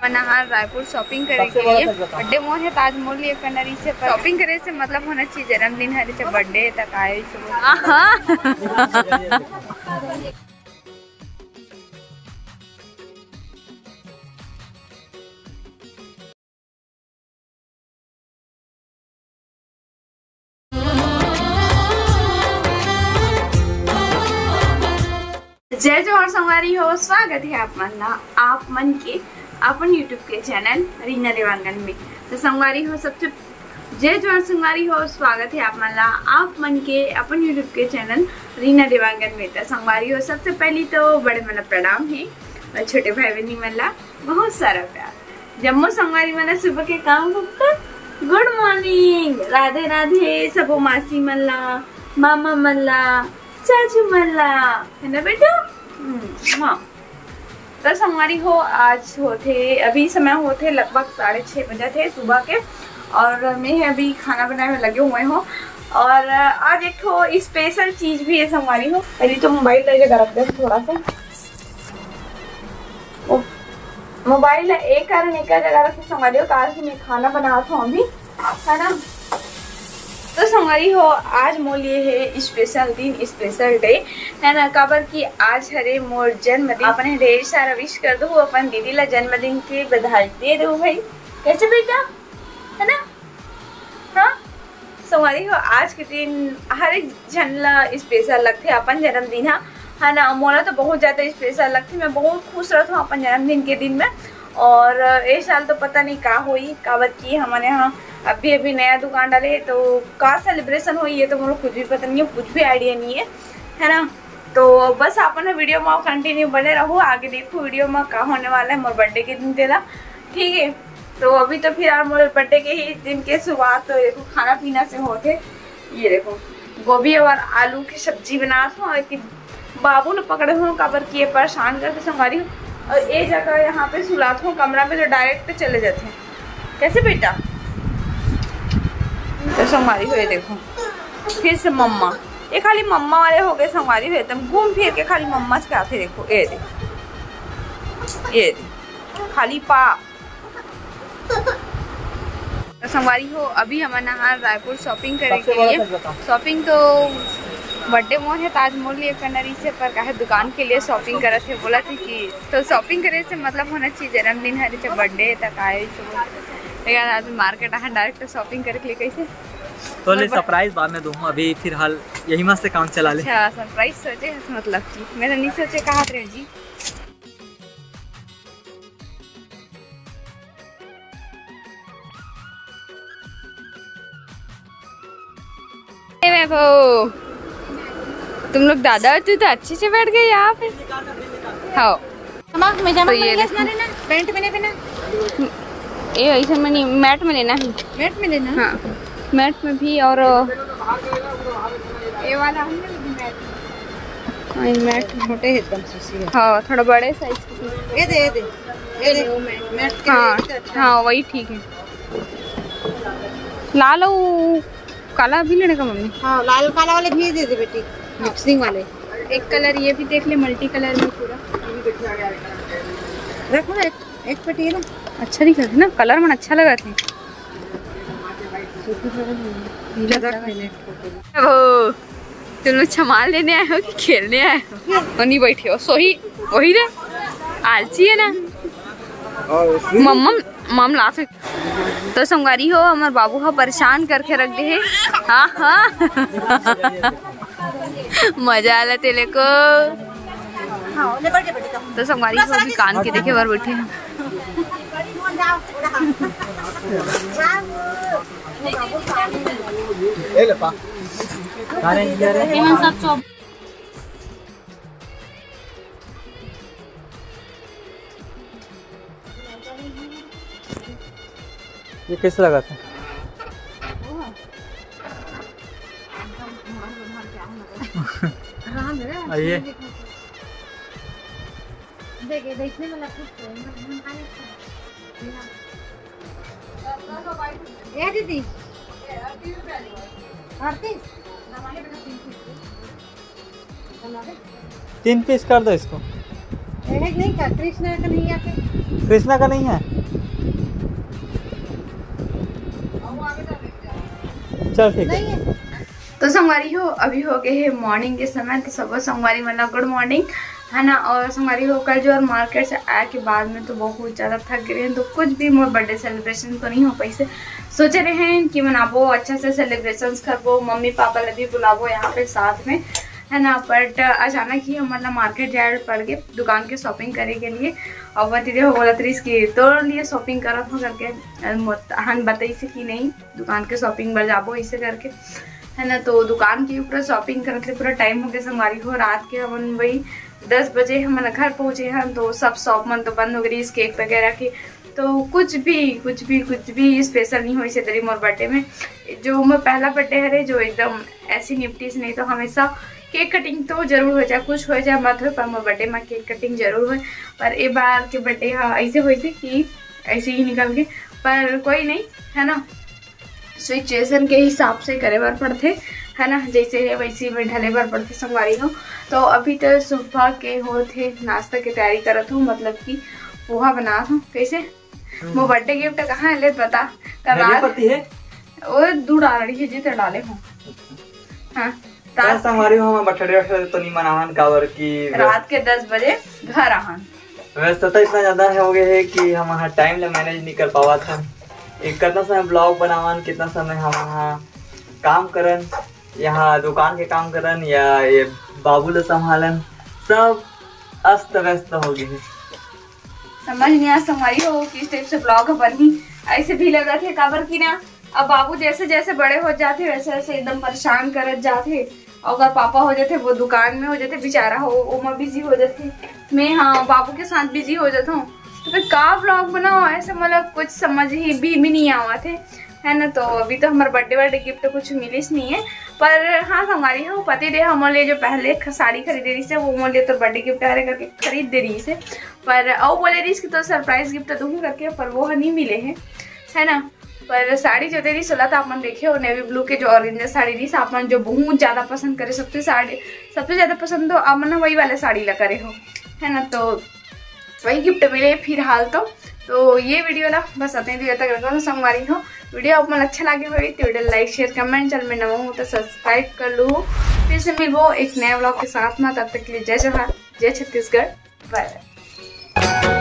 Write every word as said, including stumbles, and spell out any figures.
नहार Raipur shopping करे के लिए। Birthday मोर हे, त आज मोर लिए करना रहिसे, पर shopping करे से मतलब होना चाहिए। जन्मदिन हरे, चाहे birthday हे, त काय हे, सब। हाँ। जय जोहार संगवारी हो, स्वागत हे आप मन ला, आप मन के अपन YouTube के channel रीना देवांगन में। तो संगवारी हो, सबसे जय जोहार संगवारी हो, स्वागत हे आप मन ला, आप मन के अपन YouTube के channel रीना देवांगन में। तो संगवारी हो, सबसे पहली तो बड़े मन ला प्रणाम हे और छोटे भाई बहनी मन ला बहुत सारा प्यार। जम्मो संगवारी मन ला सुबह के काम गुप्ता good morning, राधे राधे सबो मासी मन ला, मामा मन ला, चाचू मन ला, है ना बेटा? हम्म, हाँ। तो संगवारी हो, आज होथे, अभी समय होथे लगभग साढ़े छः बजे थे सुबह के, और मैं अभी खाना बनाए में लगे हुए हूँ। और आज एक ठो special चीज भी है संगवारी हो। पहले तो मोबाइल ला जगह रख दे थोड़ा सा। ओ, मोबाइल ला एक कारण एक जगह रख के संगवारी हो, काबर कि मैं खाना बनात हूँ अभी, है ना। तो संगवारी हो, आज मोर लिए हे special दिन, special day, है ना, काबर कि आज हरे मोर जन्मदिन। आपने ढेर सारा wish कर दो अपन दीदी ला जन्मदिन के बधाई दे दो भाई, कैसे बेटा, है ना? हाँ संगवारी हो, आज के दिन हर एक झन ला special लगथे अपन जन्मदिन हा, है ना। मोला तो बहुत ज्यादा special लगथे, मैं बहुत खुश रहत हूँ अपन जन्मदिन के दिन में। और ए साल तो पता नहीं का होई, काबर कि हमन यहाँ अभी अभी नया दुकान डाले, तो का celebration होई ये तो मोला कुछ भी पता नहीं है, कुछ भी idea नहीं है, है ना। तो बस अपन video में continue बने रहू, आगे देखू video में का होने वाला है मोर birthday के दिन तेला, ठीक है। तो अभी तो फिलहाल मोर birthday के ही दिन के शुरुआत तो देखो खाना पीना से होथे। ये देखो गोभी और आलू की सब्जी बनात हूँ, और बाबू ने पकड़े हूँ काबर कि ये परेशान करके संगवारी हूँ। और ये जगह यहाँ पे सुलात हूँ कमरा में, जो direct चले जाते हैं। कैसे बेटा? तो संगवारी हो, ये देखो फिर से मम्मा, ये खाली मम्मा वाले हो गए संगवारी हो, एकदम घूम फिर के खाली मम्मा से आते। देखो ये देखो, ये देखो खाली पा। तो संगवारी हो, अभी हमन नहार रायपुर shopping करे के लिए। Shopping तो birthday मोर है, तो आज मोर लिए करना रहिसे, पर काहे दुकान के लिए shopping करत हे, बोला थे कि तो shopping करे से मतलब होना चाहिए, जन्मदिन है, जैसे birthday तक आए, तो यार आज market आहा direct shopping करे के लिए, कैसे तो ले surprise बाद में दूँ, अभी फिलहाल यही मस्त काम चला ले। अच्छा, surprise सोचे है, मतलब कि मैं तो नहीं सोचे कहा रहे जी। ए मैं वो, तुम लोग दादा, तू तो अच्छे से बैठ गए यहाँ पे। हाँ। हम आप में जमा तो ये पहन के देखो। ना लेना, pant में नहीं पहना। ये ऐसे में नहीं, mat में लेना है। Mat में लेना? हाँ, mat में भी। और ये वाला हम नहीं लेंगे mat। हाँ, ये mat। छोटे हैं एकदम, शीशी है। हाँ, थोड़ा बड़े size की शीशी। ये दे, ये दे, ये दे। Mat के हाँ, लिए अच्छा है। हाँ, वही ठीक है। लाल और काला भी लेने का मम्मी? हाँ, लाल काला वाले भी दे दे बेटी, mixing वाले। एक colour ये भी देख ले, multi colour में पूरा। देखो ना, एक, एक पेटी है ना। अच्छा दिखा है ना, colour मन अच्छा लगा थे। नीला रख लेने। ओ, तुम लोग सामान लेने आए हो कि खेलने आए हो? वहीं बैठे हो, सोही, वही रे, आलसी है ना। मम्मा, मम लात। तो संगवारी हो, हमर बाबू ह परेशान करके रख दे हे। हाँ, हाँ। मजा आला तेले को। तो संगवारी हो, अभी कान के देखे बर बैठे हैं। ए ले पा। एमन सब चौप- ये कैसे लगा था? आइए। देखिए, देखने में लगता है, ये दीदी, अड़तीस। तीन piece कर दो इसको। नहीं का, कृष्णा का नहीं है। कृष्णा का नहीं है? चल ठीक है। तो संगवारी हो, अभी हो गए है मॉर्निंग के समय। तो सबो संगवारी मन ला गुड मॉर्निंग, है ना। और संगवारी हो, कल जो और मार्केट से आए के बाद में तो बहुत ज़्यादा थक गए हैं, तो कुछ भी मोर बर्थडे सेलिब्रेशन तो नहीं हो पाइसे। सोचे रहे हैं कि मनाबो, अच्छा से सेलिब्रेशन करबो, मम्मी पापा ला भी बुलाबो यहाँ पे साथ में, है ना। बट अचानक ही हमन ला मार्केट जाए पड़ गए दुकान के शॉपिंग करे के लिए। और वो दीदी हो बोलत रहिस कि तोर लिए शॉपिंग करत हो करके, हम बताइसे कि नहीं, दुकान के शॉपिंग बर जाबो ऐसे करके, है ना। तो दुकान के ऊपर शॉपिंग करत ले पूरा टाइम हो गया संगवारी हो। रात के हमन वही दस बजे हमन घर पहुँचे हन, तो सब शॉप मन तो बंद हो गई, केक वगैरह के। तो कुछ भी कुछ भी कुछ भी स्पेशल नहीं होइसे दरी मोर बर्थडे में। जो मोर पहला बर्थडे हरे, जो एकदम ऐसी निपटी से, नहीं तो हमेशा केक कटिंग तो जरूर हो जाए, कुछ हो जाए मत हो, पर मोर बर्थडे में केक कटिंग जरूर हो। पर ए बार के बर्थडे हा ऐसे होइसे कि ऐसे ही निकल गए, पर कोई नहीं, है ना। सिचुएशन के हिसाब से करे बर पड़थे, है ना, जैसे है वैसे में ढले बर पड़थे संगवारी हो। तो अभी तो सुबह के होत हे, नाश्ता के तैयारी करत हूँ, मतलब कि पोहा बनात हूँ। कैसे? वो बर्थडे गिफ्ट कहाँ है ले बता। कल रात पति है। वो दू डाल रही है जिते डाले हूँ। हाँ, कल संगवारी हो, हम बर्थडे वर्थडे तो नहीं मनावन, काबर कि रात के दस बजे घर आहन। व्यस्तता इतना ज्यादा हो गया है कि हम वहाँ टाइम ले मैनेज नहीं कर पावा था। एक कितना समय ब्लॉग बनावन, कितना समय हम वहाँ काम करन, यहाँ दुकान के काम करन या ये बाबू ले संभालन, सब अस्त व्यस्त हो गए हैं। समझ नहीं आ संगवारी हो किस टाइप से ब्लॉग बनही। ऐसे भी लगत हे, काबर कि ना अब बाबू जैसे जैसे बड़े हो जाते, वैसे वैसे एकदम परेशान करत जाते। और अगर पापा हो जाते, वो दुकान में हो जाते, बेचारा हो, वो में बिजी हो जाते। मैं हाँ बाबू के साथ बिजी हो जाता हूँ, तो फिर का ब्लॉग बनाओ, ऐसे मतलब कुछ समझ ही भी, भी नहीं आवत हे, है ना। तो अभी तो हमारा बर्थडे बर्थडे गिफ्ट कुछ मिलिस नहीं है। पर हाँ संगवारी हो, पति दे हमन ले जो पहले ख-, साड़ी खरीदे रही से, वो मोर ले तो बर्थडे गिफ्ट हरे करके खरीद दे रही से। पर अउ बोले रही कि तो सरप्राइज गिफ्ट दूंगी करके, पर वो ह नहीं मिले है, है ना। पर साड़ी जो दे रही सोला तो आप मन देखे हो, नेवी ब्लू के जो ऑरेंज साड़ी रही, आप मन जो बहुत ज्यादा पसंद करे, सबसे साड़ी सबसे ज्यादा पसंद तो आप मन वही वाले साड़ी ला करे हो, है ना। तो वही गिफ्ट मिले फिलहाल तो। तो ये वीडियो ला बस अतने दूर तक रखो संगवारी हो। वीडियो आप मन अच्छा लगे हो तो वीडियो लाइक, शेयर, कमेंट, चैनल में नवा हो तो सब्सक्राइब कर लो। फिर से मिलबो एक नया ब्लॉग के साथ में, तब तक के लिए जय जोहार, जय छत्तीसगढ़, बाय बाय।